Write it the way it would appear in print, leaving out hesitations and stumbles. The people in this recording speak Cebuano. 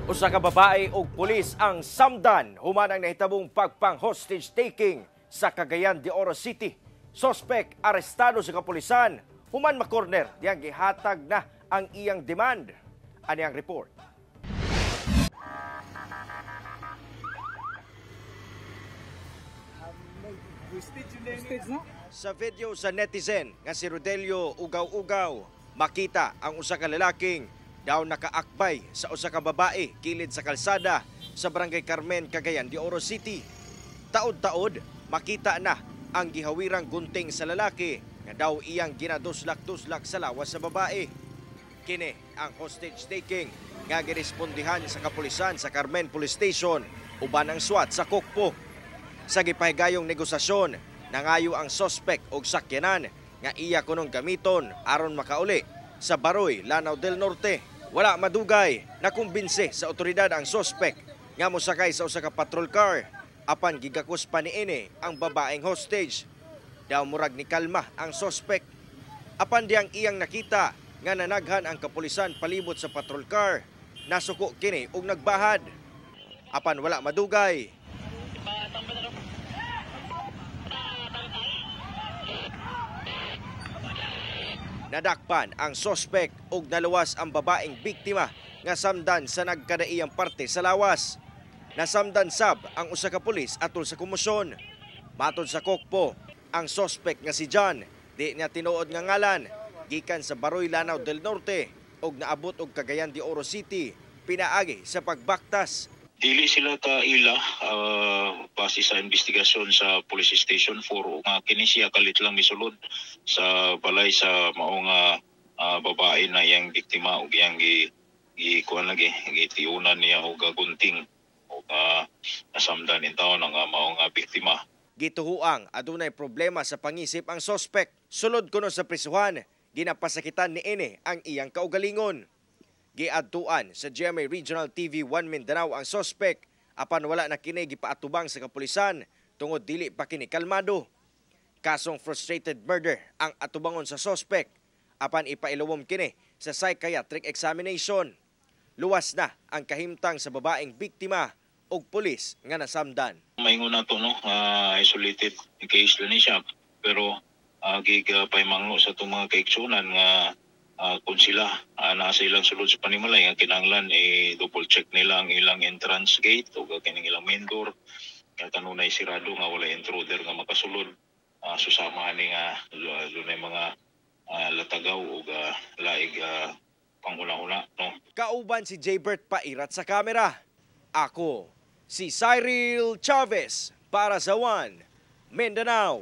Usa ka babae og pulis ang samdan human ang nahitabong pagpang hostage taking sa Cagayan de Oro City. Sospek arestado sa kapulisan human makorner diyang gihatag na ang iyang demand. Ani ang report. Sa video sa netizen nga si Rodelio Ugaw-Ugaw, makita ang usa ka lalaking daw nakaakbay sa usa ka babae kilid sa kalsada sa Barangay Carmen, Cagayan de Oro City. Taod-taod, makita na ang gihawirang gunting sa lalaki nga daw iyang ginaduslak-duslak sa lawas sa babae. Kini ang hostage taking nga girespondihan sa kapulisan sa Carmen Police Station uban ang SWAT sa Kokpo. Sa gipahigayong negosasyon, nangayo ang sospek og sakyanan nga iya kunong gamiton aron makauli sa Baroy, Lanao del Norte. Wala madugay, nakumbinse sa otoridad ang sospek nga mosakay sa usa ka patrol car apan gigakos pa niini ang babaeng hostage. Daw murag ni kalma ang sospek. Apan diyang iyang nakita nga nanaghan ang kapulisan palibot sa patrol car. Nasuko kini og nagbahad. Apan wala madugay, nadakpan ang sospek ug naluwas ang babaeng biktima nga samdan sa nagkadaiyang parte sa lawas. Nasamdan sab ang usa ka pulis atol sa komosyon. Matod sa Kokpo, ang sospek nga si John di niya tinuod nga ngalan gikan sa Baroy, Lanao del Norte ug naabot og Cagayan de Oro City pinaagi sa pagbaktas. Dili sila kaila base sa investigasyon sa Police Station 4 nga kini siya kalit lang misulod sa balay sa mao nga babae na iyang biktima ug iyang gi gi kuan lagi gitiunan niya og gunting ug nasamdan intawon ang mao nga biktima. Gituhuang adunay problema sa pangisip ang sospek. Sulod kuno sa prisuhan, ginapasakitan niini ang iyang kaugalingon. Giadtuan sa GMA Regional TV 1 Mindanao ang sospek apan wala na kini gipaatubang sa kapulisan tungod dili pa kini kalmado. Kasong frustrated murder ang atubangon sa sospek apan ipailawom kini sa psychiatric examination. Luwas na ang kahimtang sa babaeng biktima og pulis nga nasamdan. Maingon nato no isolated case lang ni siya pero gipaimangno sa itong mga kaiksunan nga kung sila naa sa ilang sulod sa panimalay nga kinahanglan i-double check nila ang ilang entrance gate o kining ilang main door nga kanunay sirado nga walay intruder nga makasulod. Susama ani nga dunay mga latagaw o laig panghuna-huna no. Kauban si Jaybert Pairat sa kamera. Ako si Cyril Chavez para sa One Mindanao.